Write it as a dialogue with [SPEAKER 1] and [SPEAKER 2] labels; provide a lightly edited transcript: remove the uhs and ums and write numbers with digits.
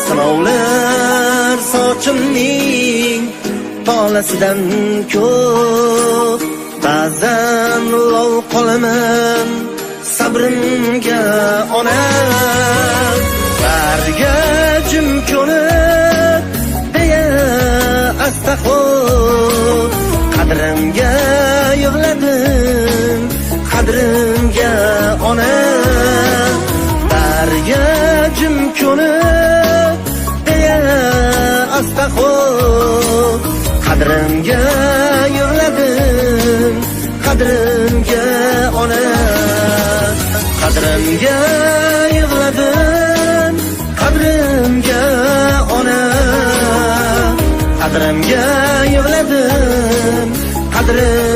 [SPEAKER 1] Sinovlar sochimning tolasidan ko'p. Ba'zan lov qolaman sabrimga, ona. Bariga jim ko'nib deya asta xo'p. Qadrimga yig'ladim, qadrimga, ona. Bariga jim ko'nib deya asta xo'p. Qadrimga yig'ladim, qadrimga, ona. Qadrimga yig'ladim, qadrimga, ona. Qadrimga yig'ladim, qadrim.